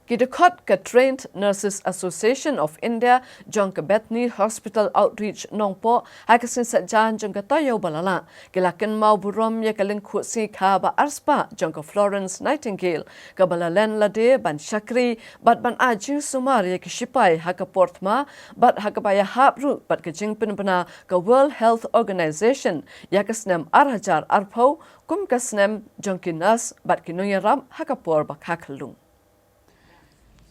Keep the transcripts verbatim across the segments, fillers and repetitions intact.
Ki dkhot ka Trained Nurses Association of India jong ka Bethany Hospital Outreach Nongpoh ha ka sngi Saitjaiñ jong ka taïew ba la lah ki la kynmaw burom ïa ka lyngkhuh sngi kha ba arspah jong ka Florence Nightingale, kaba la len lade ban shakri bad ban ai jingsumar ïa ki shipai ha ka por thma, bad ha kaba ïahap ruh bad ka jingpynbna ka World Health Organization ïa ka snem ar hajar arphew kum ka snem jong ki nurse bad ki nongïarap ha ka por ba kha khyllung.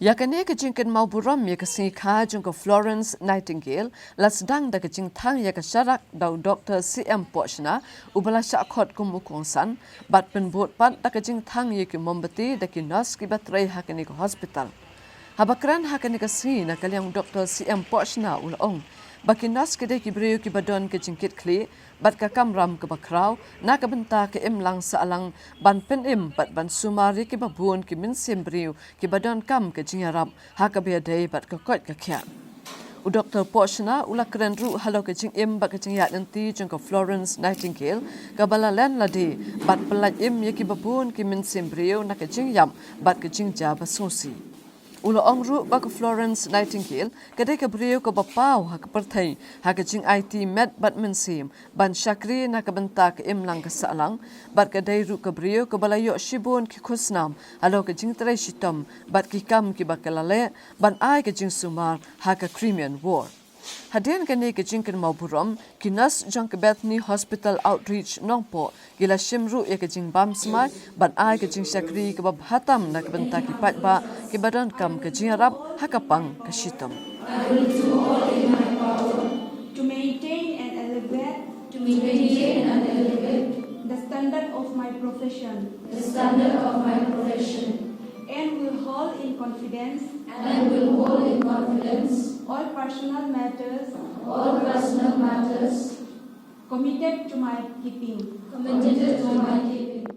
Ïa kane ka jingkynmaw burom ïa ka sngi kha jong ka Florence Nightingale la sdang da ka jingthang ïa ka sharak da u Doktor C M Pohshna, uba la shah khot kum u kongsan, bad pynbud pat da ka jingthang ïa ki mombati da ki nurse kiba trei ha kane ka hospital. Haba kren ha kane ka sngi na ka liang u Doktor C M Pohshna u la ong ba ki nurse ki dei ki briew kiba don ka jingkitkhlieh bad ka kamram kaba khraw na ka bynta ka imlang sahlang, ban pynim bad ban sumar ïa kiba bun ki mynsiem briew kiba donkam ka jingïarap ha kaba ïadei bad ka koit ka khiah. U Doktor Pohshna u la kren ruh halor ka jingim bad ka jingïaid lynti jong ka Florence Nightingale, kaba la len lade bad pyllait im ïa kiba bun ki mynsiem briew na ka jingïap bad ka jingjia ba sngewsih. U la ong ruh ba ka Florence Nightingale ka dei ka briew kaba paw ha ka pyrthei ha ka jingaiti met bad mynsiem ban shakri na ka bynta ka imlang ka sahlang, bad ka dei ruh ka briew kaba la ïoh shibun ki khusnam halor ka jingtrei shitom bad ki kam kiba ka la leh ban ai ka jingsumar ha ka Crimean War. Hadien kane ka jingkynmaw burom, ki nurse jong ka Bethany Hospital Outreach Nongpoh ki la shim ruh ïa ka jingbam smai ban ai ka jingshakri kaba bha tam na ka bynta ki paidbah kiba donkam ka jingïarap ha ka pang ka shitom. I will do all in my power to maintain and elevate, to maintain and elevate the standard of my profession, the standard of my profession, and will hold in confidence, and will hold in confidence all personal matters, all personal matters committed to my keeping, committed to my keeping.